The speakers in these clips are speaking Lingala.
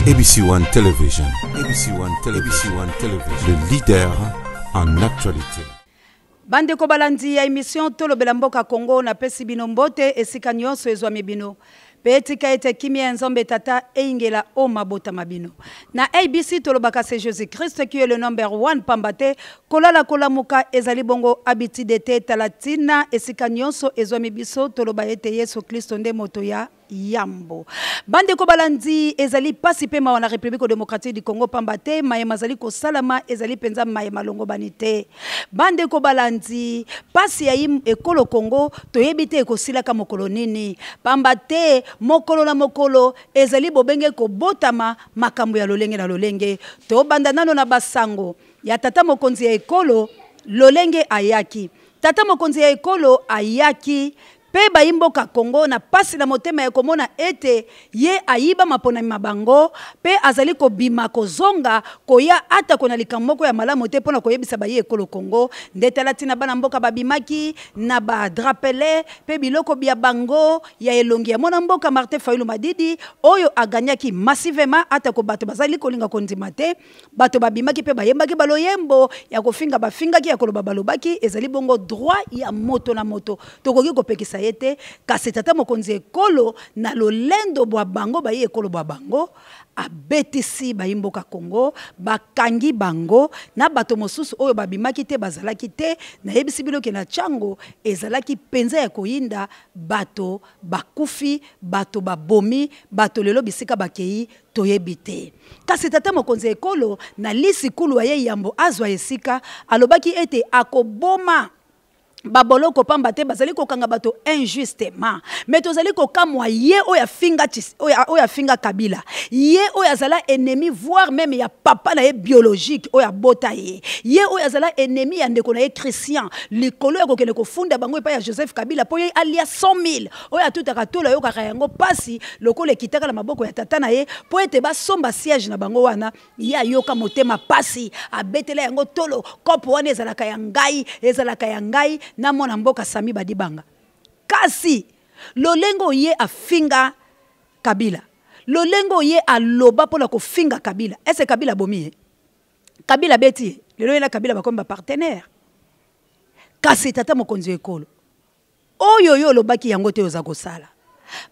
ABC One Television, ABC One Television, ABC One Television, le leader en actualité. Bandeko balandi ya emission Tolobela Mboka Congo, napesi bino mbote esika nyonso ezwami bino. Pe tika ete kimia ya Nzambe Tata eyingela o mabota ma bino. Na ABC tolobaka c'est Jésus-Christ qui est le number one, pamba te kolala kolamuka ezali bongo habitude te. Tala tina esika nyonso ezwami biso toloba ete Yesu Klisto nde moto ya yambo. Bandeko balandi, ezali pasi pe mawa na République démocratique du Congo, pamba te maye mazali kosalama ezali penza maye malongobani te. Bandeko balandi, pasi ya ekolo Congo toyebi te ekosilaka mokolo nini, pamba te mokolo na mokolo ezali bobenge kobotama makambo ya lolenge na lolenge. Tobanda nano na basango ya tata mokonzi ya ekolo lolenge ayaki. Tata mokonzi ya ekolo ayaki pe bayi mboka Congo na pasi na motema ya komona ete ye ayiba maponami ma bango pe azali kobima kozonga koya atako na likambo moko ya malamu te pona koyebisa bayi ekolo Congo. Nde tala tina bana mboka babimaki na ba drapele pe biloko bia bango ya elongi ya mwana mboka Martin Fayulu Madidi oyo agagnaki massivement atako bato bazali kolinga kondima te. Bato babimaki pe bayembaki baloyembo ya kofinga bafingaki, ya koloba balobaki. Ezali bongo droit ya moto na moto, tokoki kopekisa ye te. Kasi tata mokonzi ekolo na lolendo bwa bango bayi ekolo bwa bango abetisi bayi mboka Congo, bakangi bango na bato mosusu oyo babimaki te, bazalaki te. Nayebisi bino ke na Tshangu ezalaki penza ya koyinda, bato bakufi, bato babomi, bato lelo bisika bakei toyebi te. Kasi tata mokonzi ya ekolo na lisikulu ya ye yambo azwa esika, alobaki ete akoboma baboloko pamba te bazali kokanga bato injustement. Mais tozali kokamwa ye oyo afinga Tshis-, oyo, oyo afinga Kabila, ye oyo azala ennemi voire même ya papa na ye biologique oyo abota ye, ye oyo azala ennemi ya ndeko na ye Christian likolo ya kokende kofunda bango epai ya Joseph Kabila po ye alia 100 000 oyo atutaka tolo ayokaka yango pasi lokola ekitaka na maboko ya tata na ye po ete basomba siège na bango wana. Ye ayoka motema pasi, abetela yango tolo, kopo wana ezalaka ya ngai, ezalaka ya ngai na mwana mboka Sami Badibanga. Kasi lolenge oyo ye afinga Kabila, lolenge oyo ye aloba mpona kofinga Kabila, est-ce que Kabila abomi ye? Kabila abeti ye? Lelo ye na Kabila bakomi ba partenaire. Kasi tata mokonzi ya ekolo oyo yo olobaki yango te oza kosala,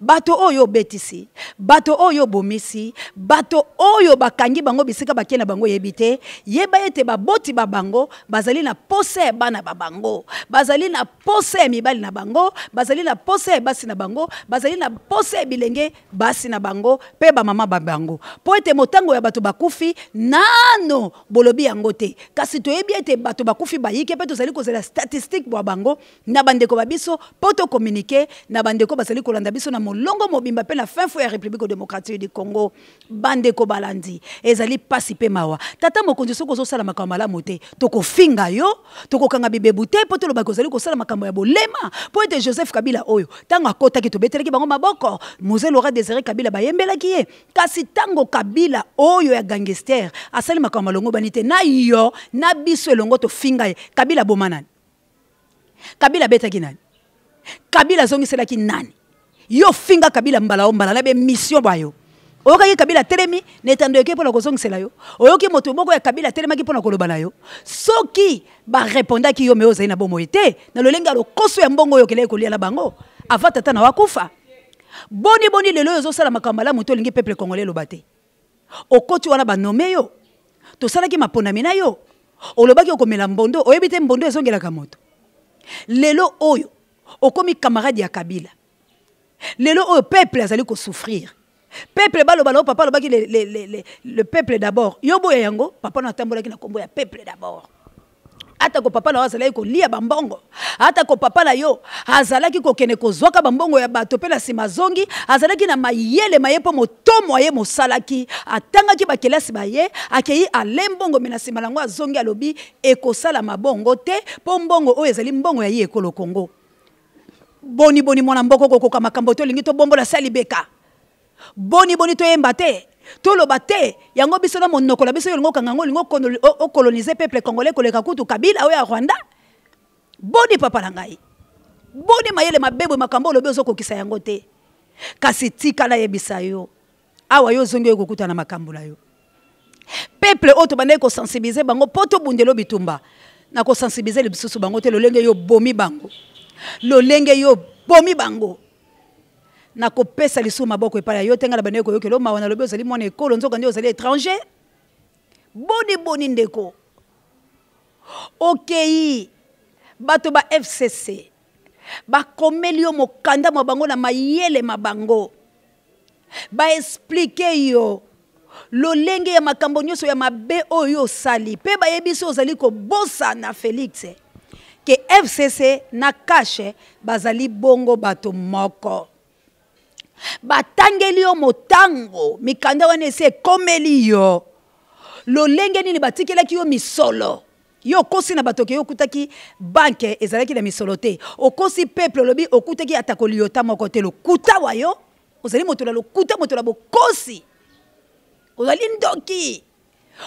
bato oyo obetisi, bato oyo obomisi, bato oyo bakangi bango bisika bakie na bango yebi te, yeba ete baboti ba bango bazali na posa ya bana ba bango, bazali na posa ya mibali na bango, bazali na posa ya basi na bango, bazali na posa ya bilenge basi na bango pe ba mama ba bango, po ete motango ya bato bakufi nano bolobi yango te. Kasi toyebi ete bato bakufi bayike pe tozali kozela statistique bwa bango na bandeko ba biso po to communiquer na bandeko bazali kolanda biso na molongo mobimba pe na fin fond ya République démocratique du Congo. Bandeko balandi, ezali pasi pe mawa. Tata mokonzi, soki ozosala makambo malamu te, tokofinga yo, tokokanga bibebu te po tolobaki ozali kosala makambo ya bolema. Po ete Joseph Kabila oyo tango akotaki tobetelaki bango maboko, Mzee Laurent Désiré Kabila bayembelaki ye. Kasi tango Kabila oyo ya gangster asali makambo malongo bani te, na yo na biso elongo tofinga ye. Kabila aboma nani? Kabila abetaki nani? Kabila azongiselaki nani? Yo finga Kabila mbala o mbala na be mission ba yo. Oyokaki Kabila telemi na etando eke mpona kozongisela yo. Oyoki moto moko ya Kabila telemaki mpona koloba na yo. Soki ba répondaki yo, mais ozali na bomoi te, na lolenge ya lokoso ya mbongo oyo okelaki kolia na bango avant tata na yo akufa. Boni boni lelo oyo ozosala makambo malamu te, olingi peuple congolais eloba te. Okoti wana ba nomme yo, tosalaki maponami na yo, olobaki okomela mbondo, oyebi te mbondo ezongelaka moto. Lelo oyo okomi camarade ya Kabila. Lelo oyo peuple azali ko souffrir. Peuple baloba na yo, papa alobaki le peuple d'abord. Yo boya yango, papa na atambolaki na kombo ya peuple d'abord. Ata ko papa na yo azalaki kolia ba mbongo, ata ko papa na yo azalaki kokende kozwaka ba mbongo ya bato pe na sima azongi, azalaki na mayele maye po motomo ye mosalaki, atangaki ba kelasi ba ye, akei ale mbongo me na sima nango azongi alobi ekosala mabongo te po mbongo oyo ezali mbongo ya ye ekolo Congo. Boni boni mwana mboko kokoka makambo to lingi to bombola sali beka. Boni boni toyemba te, toloba te, yango biso na monoko na biso yo olingo okanga yango, olingo okolonize peuple congolais koleka kutu Kabila oyo ya Rwanda. Boni papa na ngai, boni mayele mabe boye, makambo olobi ozokokisa yango te. Kasi tika nayebisa yo, Awa yo ozongi oyo kokutana makambo na yo. Peuple oyo tobandaki kosensibilize bango mpo tobundelo bitumba, na kosensibilize lisusu bango te lolenge yo bomi bango, lolenge yo bomi bango. Nakopesa lisusu maboko epai ya yo te. Ngai na bandaki koyokela mawa, nalobi ozali mwana ekolo, nzoka nde ozali étranger. Boni boni ndeko, okei bato ba FCC bakomeli yo mokanda mwa bango na mayele ma bango, baexplike yo lolenge ya makambo nyonso ya mabe oyo osali, mpe bayebisi ozali kobosana Félix ke FCC na CACH bazali bongo bato moko. Batangeli yo motango, mikanda wana esi ekomeli yo lolenge nini batikelaki yo misolo. Yo okosi na bato ke yo okutaki banke ezalaki na misolo te, okosi peuple, olobi okutaki ata koliota moko te. Lokuta wa yo, ozali moto na lokuta, moto na bokosi, ozali ndoki,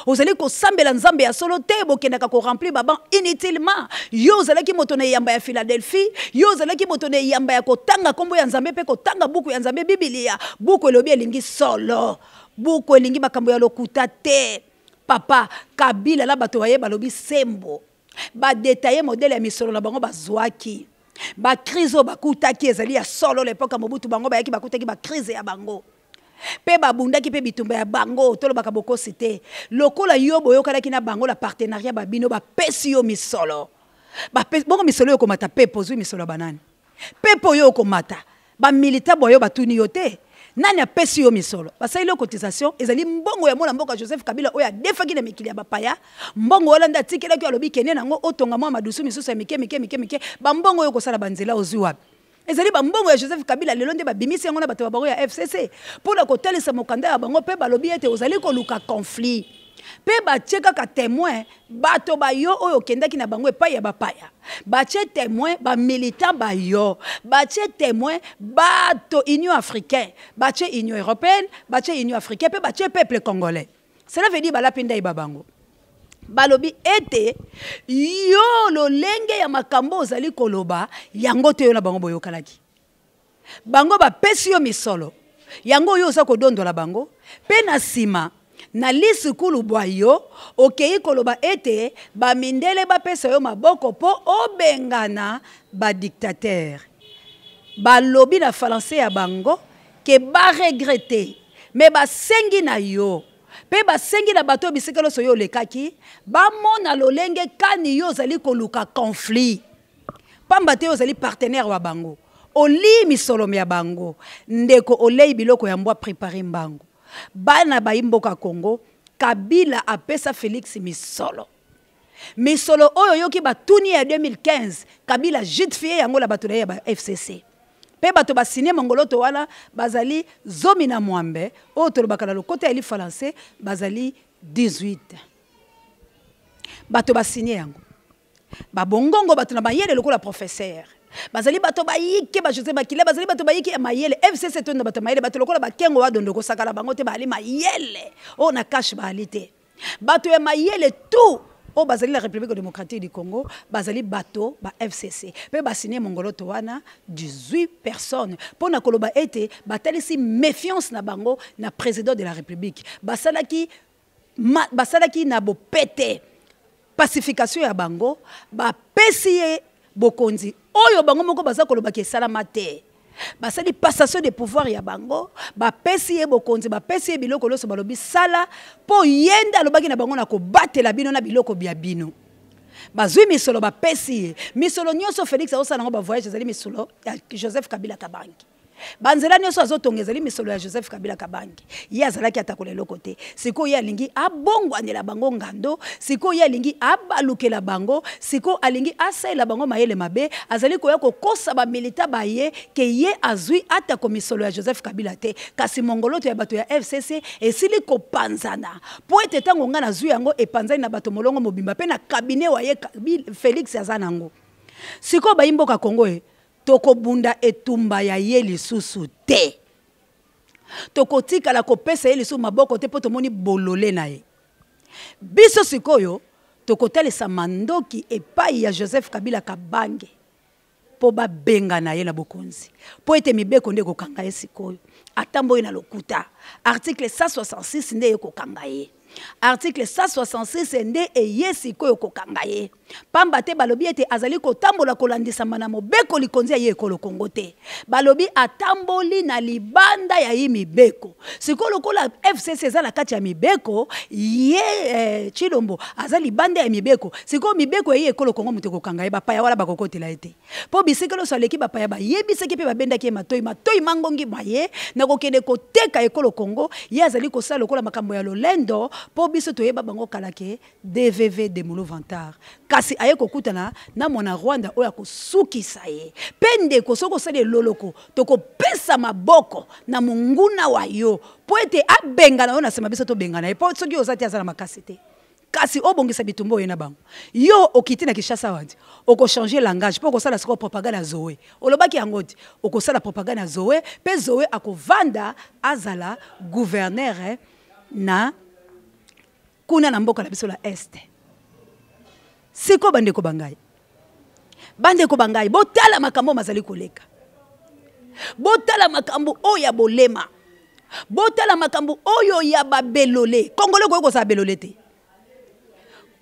ozali kosambela nzambe ya solo te. Bokendaka koremplir baban inutilement. Yo ozalaki moto na eyamba ya Philadelphie, yo ozalaki moto na eyamba ya kotanga nkombo ya Nzambe mpe kotanga buku ya Nzambe, Bibilia. Buku elobi elingi solo, buku elingi makambo ya lokuta te. Papa Kabila na bato baye balobi sembo, badetaye modele ya misolo na bango bazwaki, bakrise oyo bakutaki ezali ya solo. Lepoka Mobutu bango bayaki bakutaki bakrise ya bango mpe babundaki mpe bitumba ya bango, tolobaka bokosi te. Lokola yo boyokanaki na bango na partenariat babino, bapesi yo misolo, bongo misolo oyo okomata pepo, ozwi misolo ya banani? Pepo oyo okomata bamilita bwa yo batuni yo te nani apesi yo misolo. Basaleli yo cotisation, ezali mbongo ya mwana mboka Joseph Kabila oyo adefaki na mikili ya bapaya. Mbongo wana nde atikelaki yo, alobi kende nango otonga mwa madusu misusu ya mike mike mike mike. Bambongo oyo kosala banzela ozwi wapi? Ezali bambongo ya Joseph Kabila. Lelo nde babimisi yango na bato ya bango ya FCC mpo na kotalisa mokanda ya bango, mpe balobi ete ozali koluka conflit, mpe batie kaka témoin bato bayo oyo okendaki na bango epai ya bapaya, batie témoin bamilitant bayo, batie témoin bato Union africaine, batie Union européenne, batie Union africaine, mpe batie peuple congolais. Cela veut dire balapi ndai ba bango, balobi ete yo lolenge ya makambo ozali koloba yango te, yo na bango boyokanaki, bango bapesi yo misolo yango oyo oza kodondola bango, mpe na nsima na lisikulu bwa yo okei koloba ete bamindele bapesa yo maboko mpo obengana badictateur. Balobi na français ya bango ke baregrete, me basengi na yo mpe basengi na bato oyo bisika nyonso yo olekaki bamona lolenge kani yo ozali koluka conflit, pamba te yo ozali partenaire wa bango, olii misolo ya bango. Ndeko, olei biloko ya mbwa, prepare mbango. Bana bayi mboka Congo, Kabila apesa Félix misolo, misolo oyo oyoki batuni ya 2015, Kabila justifie yango na bato na ye ya ba FCC, mpe bato basinie mongoloto wana bazali 16, oyo tolobaka na lokota ya lifalanse bazali 18. Bato basinie yango babongongo, bato na mayele lokola professeur, bazali bato bayike ba José Bakila, bazali bato bayike ya mayele. FCC tonda bato mayele, bato lokola bakengo wadondo, kosakana bango te, baali mayele oyo na kashe baali te. Bato ya mayele tout oyo bazali na République démocratique du Congo bazali bato ba FCC, mpe basinie mongoloto wana 18 personnes mpo na koloba ete batalisi méfiance na bango na président de la République. Basalaki basalaki na bopete pacification ya bango, bapesi ye bokonzi oyo bango moko baza kolobaki esalama te. Basali passation de pouvoir ya bango, bapesi ye bokonzi, bapesi ye biloko nyonso, balobi sala, mpo ye nde alobaki na bango na kobatela bino na biloko bya bino. Bazwi misolo, bapesi ye misolo nyonso. Félix azosala yango bavoyage, ezali misolo ya Joseph Kabila Kabange. Banzela nyonso azotonga ezali misolo ya Joseph Kabila Kabange. Ye azalaki atakola eloko te. Sikoyo ye alingi abongwanela bango ngando, sikoyo ye alingi abalukela bango, sikoyo alingi asalela bango mayele mabe. Azali koya kokosa bamilita baye ke ye azwi atako misolo ya Joseph Kabila te, kasi mongoloto ya bato ya FCC esili kopanzana, mpo ete ntango ngai nazwi yango epanzani na bato molongo mobimba mpe na kabine wa ye Félix aza nango. Sikoyo bayi mboka Kongo ye, tokobunda etumba ya ye lisusu te, tokotikala kopesa ye lisusu maboko te, mpo tomoni bolole na ye. Biso sikoyo tokotalisa mandoki epai ya Joseph Kabila Kabange. mpo babengana ye na bokonzi, mpo ete mibeko nde ekokanga ye sikoyo. Atamboli na lokuta. Article 166 nde ekokanga ye. Article 166 nde eye sikoyo kokanga ye, pamba te balobi ete azali kotambola kolandisama na mobeko likonzi ya ye ekolo Kongo te. Balobi atamboli na libanda ya ye mibeko. Sikoyo lokola FCC eza na kati ya mibeko, ye Tshilombo aza libanda ya mibeko. Sikoyo mibeko ya ye ekolo Kongo moto ekokanga ye, bapaya wana bakokotela ye te. Mpo bisika nyonso aleki bapaya bayebisaki mpe babendaki ye matoi, matoi mangongi ma ye na kokende koteka ekolo Kongo. Ye azali kosala lokola makambo ya lolendo, mpo biso toyeba bango kala ke DVV Demolo Vantard. Kasi aye kokutana na mwana Rwanda oyo akosukisa ye. Mpe ndeko, soki osali eloloko, tokopesa maboko na monguna wa yo mpo ete abengana yo na nsima biso tobengana ye, mpo soki oza te aza na makasi te. Kasi obongisa bitumba oye na bango. Yo okiti na Kinshasa wandi, okochange langage mpo okosala sikoyo propagande ya Zoe. Olobaki yango ti, okosala propagande ya Zoe, mpe Zoe akovanda azala gouverneur na kuna na mboka na biso la Est. Sikoyo bandeko ba ngai, bandeko ba ngai, botala makambo mazali koleka. Botala makambo oyo ya bolema. Botala makambo oyo ya babelole. Congolais okoki kozala belole te.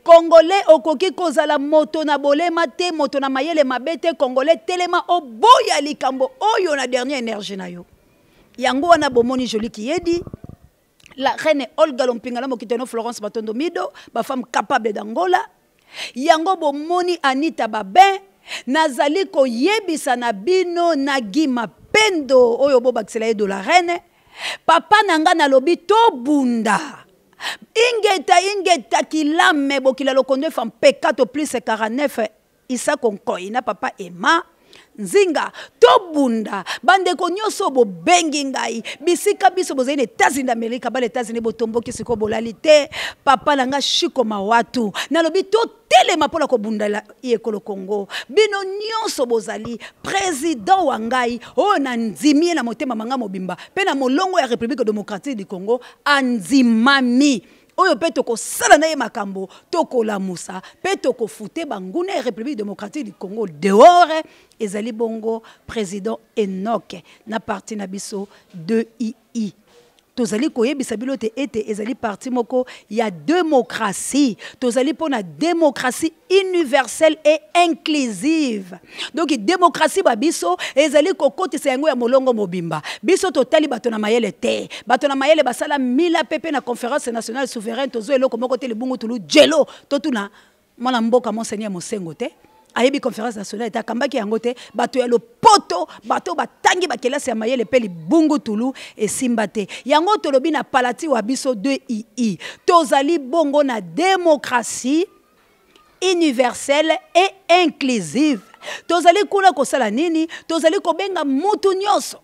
Congolais okoki kozala moto na bolema te, moto na mayele mabe te. Congolais telema oboya likambo oyo na dernière énergie na yo. Yango wana bomoni Jolie Kiyedi, la reine Olga Lompinga na mokitano Florence Matondo Mido, ba femme capable d'Angola. Yango bomoni Anita Babin, nazali koyebisa na bino na Guy Mapendo oyo bobakisela ye de la reine. Papa na nga nalobi tobunda. Ingeta, ingeta kilame bokila lokondo efa mpekato plus 49 Isako Nkoy na papa Emma Nzinga tobunda. Bandeko nyonso bobengi ngai bisika biso bozali na États-Unis d'Amérique, bana États-Unis botomboki sikoyo bolali te. Papa na nga Shiko Mawatu nalobi totelema mpona kobundela ekolo Congo. Bino nyonso bozali président wa ngai oyo nandimi ye na motema manga mobimba mpe na molongo ya République démocratique du Congo andimami. Oyo mpe tokosala na ye makambo, tokolamusa mpe tokofute banguna ya République démocratique du Congo dehors. Ezali bongo président Enoch na parti na biso 2II. Tozali koyebisa bino te ete ezali parti moko ya démocratie. Tozali mpona démocratie universelle et inclusive. Donc démocratie ba biso ezali kokotisa yango ya molongo mobimba. Biso totali bato na mayele te. Bato na mayele basala mila pepe na conférence nationale souveraine, tozo eloko moko te libungu tulu jelo totuna mwana mboka monseigneur Mosengo te. Ayebi conférence nationale te, akambaki yango te. Bato ya lopoto, bato batangi bakelasi ya mayele pe libungu tulu esimba te. Yango tolobi na palati wa biso 2II. Tozali bongo na démocratie universelle et inclusive. Tozali kuna kosala nini? Tozali kobenga mutu nyonso.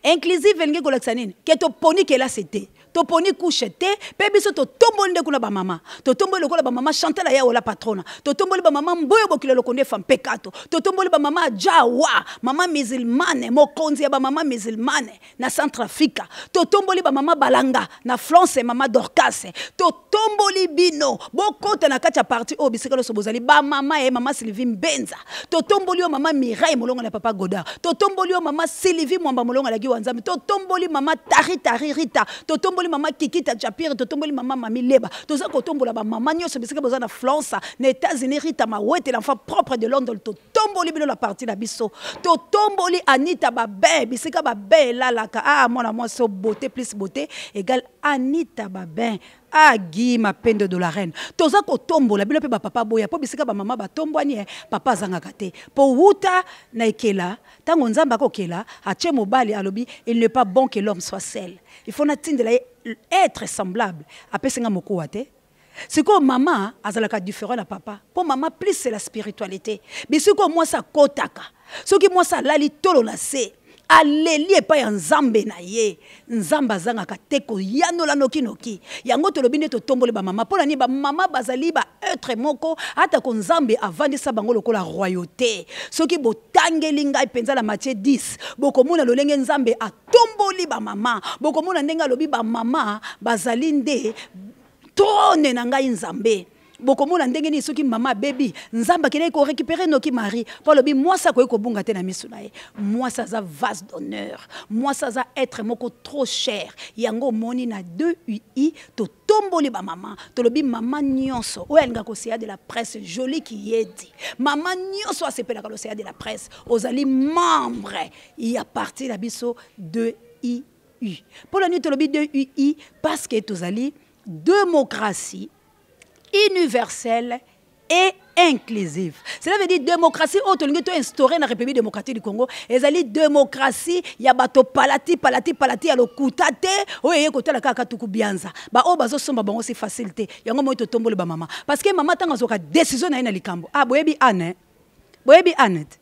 Inclusive elingi kolakisa nini? Ke toponi kelasi te, toponi couche te, pe biso totomboli nde kuna ba mama. Totomboli lokola ba mama Chantal Ayawo la patrona. Totomboli ba mama Mboyo Bokilo Lokonde Femme Pekato. Totomboli ba mama Jawa, mama musulmane, mokonzi ya ba mama musulmane na Centrafrique. Totomboli ba mama Balanga na France, mama Dorcas. Totomboli bino bokota na kati ya parti oyo bisika nyonso bozali ba mama ya mama Sylvie Mbenza. Totomboli yo mama Mireille Molongo na papa Godard. Totomboli yo mama Sylvie Mwamba Molongo na Giwa Nzambe. Totomboli mama Tari Tari Rita. Totomboli mama Kikita Japir. Totomboli mama Mami Leba. Toza kotombola ba mama nyonso bisika boza na France, na États-Unis, Rita Mawete, l'enfant propre de London. Totomboli bino la partie na biso. Totomboli Anita Babin, bisika Babin elalaka. Ah, mwana mwasi beauté plus beauté égale Anita Babin. Ah, Guy Mapendo de la reine. Toza kotombola bino pe ba papa boya po bisika ba mama ba tombwani, papa azangaka te. Po wuta na ekela, tango Nzambe akokela, atie mobali alobi il n'est pas bon que l'homme soit seul. Il faut natindela ye être semblable. Apesi nga mokuwa te. Sikoyo mama azalaka différent na papa. Po mama plus c'est la spiritualité. Bisiko mwasi akotaka. Soki mwasi alali tolo na se, aleli epai ya Nzambe na ye. Nzambe azangaka te koyanola noki noki. Yango tolobi nde totomboli ba mama. Pona nini ba mama bazali ba être moko, ata ko Nzambe avandisa bango lokola royauté. Soki botangeli ngai penza na Matthieu 10, bokomona lolenge Nzambe atomboli ba mama. Bokomona ndenge alobi ba mama bazali nde trône na ngai Nzambe. Bokomona ndenge nini soki mama abebi, Nzambe akendaki korécupérer noki Marie mpo alobi mwasi akoki kobunga te na miso na ye. Mwasi aza vase d'honneur, mwasi aza être moko trop cher. Yango omoni na 2UI totomboli bamama, tolobi mama nyonso oyo alingaka océan de la presse, Jolie Kiyedi, mama nyonso asepelaka l'océan de la presse, ozali membre ya parti na biso 2UI. Mpo na nini tolobi 2UI? Parce que tozali démocratie universelle et inclusive. Cela veut dire démocratie oyo tolingi to instaurer na République démocratique du Congo ezali démocratie ya bato palati palati palati ya lokuta te, oyo eye kotala kaka tuku bianza ba oyo bazosomba bango si facile te. Yango moi totomboli ba mama, parce que mama ntango azwaka décision na ye na likambo, ah, boyebi Anne, boyebi Anne te.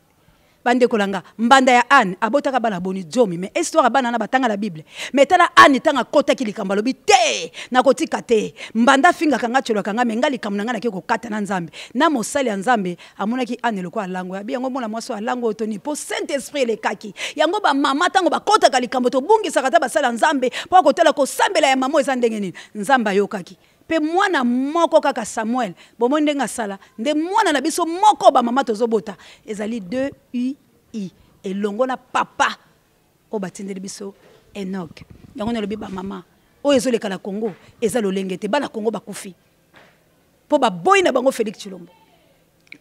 Bandeko na nga, mbanda ya Anne abotaka bana boni zomi, mais histoire ya bana na batanga la Bible. Mais tala Anne ntango akotaki likambo alobi te, nakotika te. Mbanda afingaka nga, atyolaka nga, mais nga likambo na nga nake kokata na Nzambe. Na mosali ya Nzambe amonaki Anne lokola alango, abi yango mona mwasi oyo alango oyo toni po Saint Esprit elekaki. Yango ba mama ntango bakotaka likambo tobungisaka ata basali ya Nzambe po akotala kosambela ya mama eza ndenge nini. Nzambe ayokaki. Pe mwana moko kaka Samuel, bomoni ndenge asala, nde mwana na biso moko ba mama tozobota ezali 2UI elongo na papa oyo batindeli biso Enoch. Yango nalobi ba mama oyo ezoleka na Congo eza lolenge te, bana Congo bakufi po baboyi na bango Félix Tshilombo.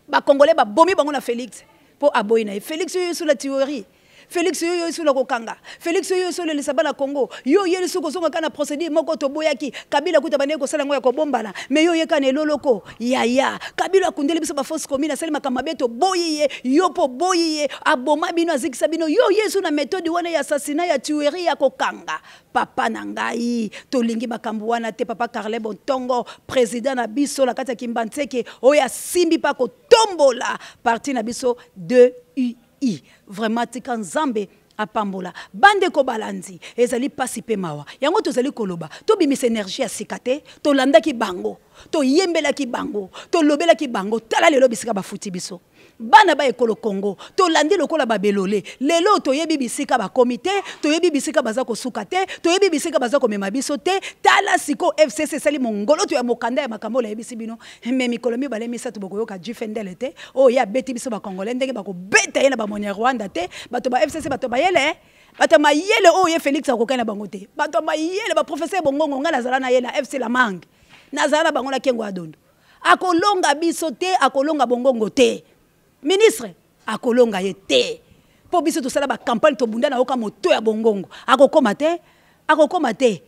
Ba Congolais babomi bango na Félix po aboyi na ye. Félix oyo sous la théorie, Félix oyo sous la kokanga, Félix oyo sous lelisa bana Congo, yo yeli sous kozonga kana procédure moko toboyaki Kabila kuta bandeki kosala yango ya kobombana, mais yo yeka na eloloko yaya Kabila akundeli biso ba fausse commune, asali makambo mabe toboyi ye, yo po boyi ye, aboma bino, azikisa bino, yo yesu na méthode wana ya assassinat ya tuerie ya kokanga. Papa na ngai, tolingi makambo wana te. Papa Carle Bontongo, président na biso na kati ya Kimbanseke, oyo asimbi pa kotombola parti na biso 2UI. Vraiment tika Nzambe apambola bandeko balandi, ezali pasi pe mawa. Yango tozali koloba, tobimisa énergie ya sika te, tolandaki bango, toyembelaki bango, tolobelaki bango, tala lelo bisika bafuti biso. Bana ba ekolo Congo tolandi lokola babelole, lelo toyebi bisika bakomi te, toyebi bisika baza kosuka te, toyebi bisika baza komema biso te. Tala siko FCC esali mongoloto ya mokanda ya makambo nayebisi bino, me mikolo mibale misato bokoyoka Jifendele te, oyo ye abeti biso ba Congolais ndenge bakobeta ye na bamoni ya Rwanda te. Bato ba FCC bato bayele, bato mayele oyo ye Félix akokani na bango te, bato mayele ba professeur Bongongo, ngai nazala na ye na FC Lamangue, nazala na bango na Kengo Adondo. Akolonga biso te, akolonga Bongongo te, ministre akolonga ye te, po biso tosala ba campagne tobunda na yoka moto ya Bongongo akokoma te, akokoma te.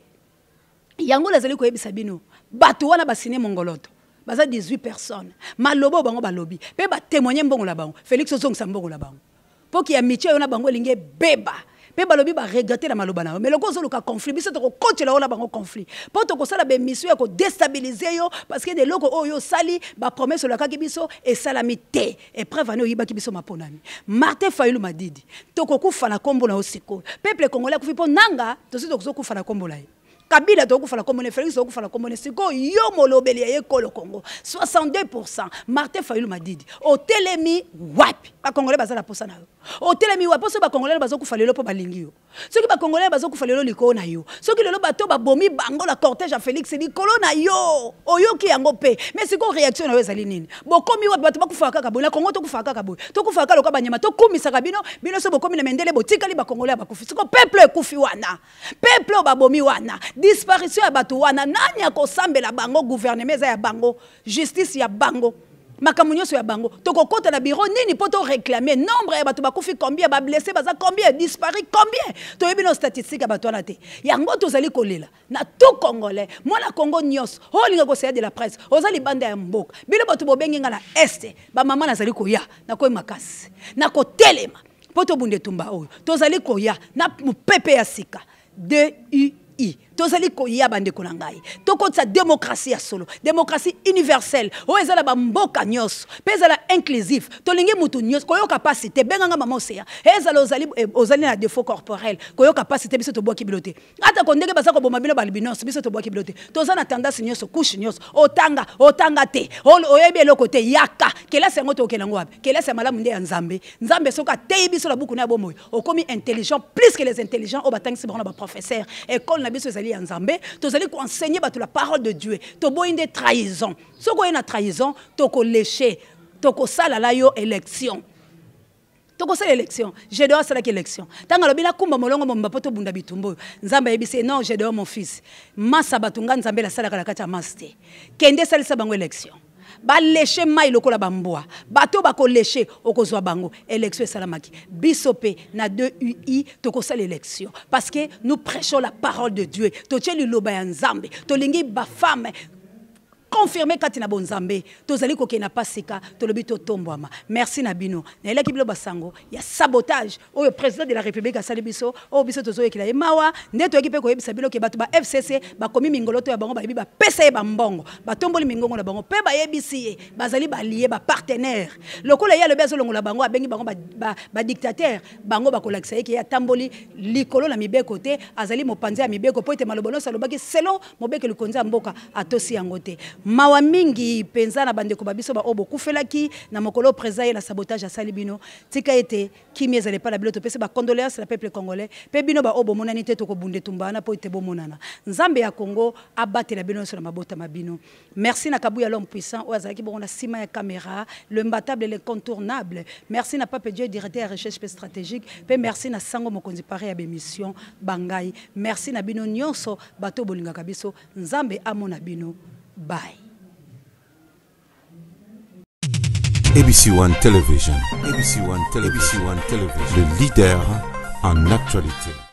Yango nazali koyebisa bino, bato wana basine mongoloto baza 18 personnes, maloba oyo bango balobi pe ba témoigner mbongo na bango. Félix ozongisa mbongo na bango po ki amitié yo na bango elingi ebeba, pe balobi ba regretter na maloba na yo. Mais loko ozoluka conflit, biso tokokotela yo na bango conflit, po tokosala ba émission ya kodéstabiliser yo, parce que eloko oyo osali, ba promesse olakaki biso esalami te. Épreuve ane oyibaki biso maponami. Martin Fayulu Madidi, tokokufa na kombo na yo sikoyo. Peuple congolais akufi po nanga, tosi tokokufa na kombo na ye. Kabila tokokufa na kombo na ye, Félix tokokufa na kombo na ye. Sikoyo yo molobeli ya ekolo Congo 62%, Martin Fayulu Madidi otelemi wapi? Ba Congolais baza na posa na yo. Otelemi wapi? Poso ba Congolais bazokufa lelo po balingi yo. Soki ba Congolais bazokufa lelo likolo na yo. Soki lelo bato babomi bango la cortège ya Félix likolo na yo. Oyoki yango pe. Mais sikoyo réaction na yo ezali nini? Bokomi wapi? Bato bakufaka kaka boye. Na Congo tokufaka kaka boye. Tokufaka kaka lokola banyama, tokumisaka bino, bino so bokomi na mendele botikali ba Congolais bakufi. Sikoyo peuple ekufi wana. Peuple oyo babomi wana, disparition ya bato wana, nani akosambela bango? Gouvernement eza ya bango, justice ya bango, makambo nyonso ya bango. Tokokota na bureau nini po to réclamer nombre ya bato bakufi combien, ba blessé baza combien, disparu combien? Toyebi no statistique ya bato wana te. Yango tozali kolela na tout Congolais, mwana Congo nyonso oyo olinga koseya de la presse, oza libanda ya mboka. Bino bato bobengi nga na este, ba mama nazali koya, nakoyi makasi, nakotelema po tobunda etumba oyo. Tozali koya na mopepe ya sika 2UI. Tozali koya bandeko na ngai, tokotisa démocratie ya solo, démocratie universelle oyo ezala ba mboka nyonso pe ezala inclusif. Tolingi mutu nyonso koyoka pasi te. Benganga mama Océan, ezala ozali na défaut corporel, koyoka pasi te, biso tobwaki bino te. Ata ko ndenge baza koboma bino balbinos, biso tobwaki bino te. Toza na tendance nyonso, couche nyonso, otanga, otanga te, oyebi eloko te, yaka kelasi yango tokokende yango wapi? Kelasi ya malamu nde ya Nzambe. Nzambe soki ateyi biso na buku na ya bomoi, okomi intelligent plus que les intelligents oyo batangisi bango na ba professeur. École na biso ezali ezali ya Nzambe. Tozali koenseigner bato la parole de Dieu. Toboyi nde trahison. Soki oye na trahison, tokoleche, tokosala la yo élection. Tokosala élection. Gédéon asalaki élection. Ntango alobi nakumba molongo mobimba mpo tobunda bitumba oyo, Nzambe ayebisi ye: "Non, Gédéon mon fils, masa bato, nga Nzambe nasalaka na kati ya masi te. Kende, esalisa bango élection, baleshe mai lokola bambwa. Bato bakoleshe, okozwa bango." Élection esalamaki. Biso mpe na 2 ui tokosala élection, parce que nous prêchons la parole de Dieu. Totie liloba ya Nzambe. Tolingi bafemme confirmé kati na bonzambe. Tozali kokende na pasika, tolobi totombwama. Merci na bino. Nayelaki bino basango ya sabotage oyo président de la République asali biso, oyo biso tozoyekela ye mawa. Nde toyeki mpe koyebisa bino ke bato ba FCC bakomi mingolo to ya bango, bayebi bapesa ye bambongo, batomboli mingongo na bango mpe bayebisi ye bazali balie bapartenaire. Lokola ye alobi azolongola bango, abengi bango badictateur, bango bakolakisa ye ke ye atamboli likolo na mibeko te, azali mopanzi ya mibeko, mpo ete maloba nyonso alobaki selon mobeko likonzi ya mboka atosi yango te. Mawa mingi mpenza na bandeko ba biso baoyo bokufelaki na mokolo président ye na sabotage asali bino. Tika ete kimia ezala epai na bino. Topesi bacondoléance na peuple congolais. Mpe bino baoyo bomonani te, tokobunda etumba wana mpo ete bomonana. Nzambe ya Congo abatela bino nyonso na mabota bino. Merci na Kabuya, l'homme puissant, oyo azalaki bongo na nsima ya caméra, l'imbattable, l'incontournable. Merci na Pape Dieu, directeur ya recherche mpe stratégique. Mpe merci na Sango Mokonzi, pare ya bémission bangai. Merci na bino nyonso bato bolingaka biso. Nzambe amona bino. Bye. ABC One Television, ABC One Television, ABC One Television, le leader en actualité.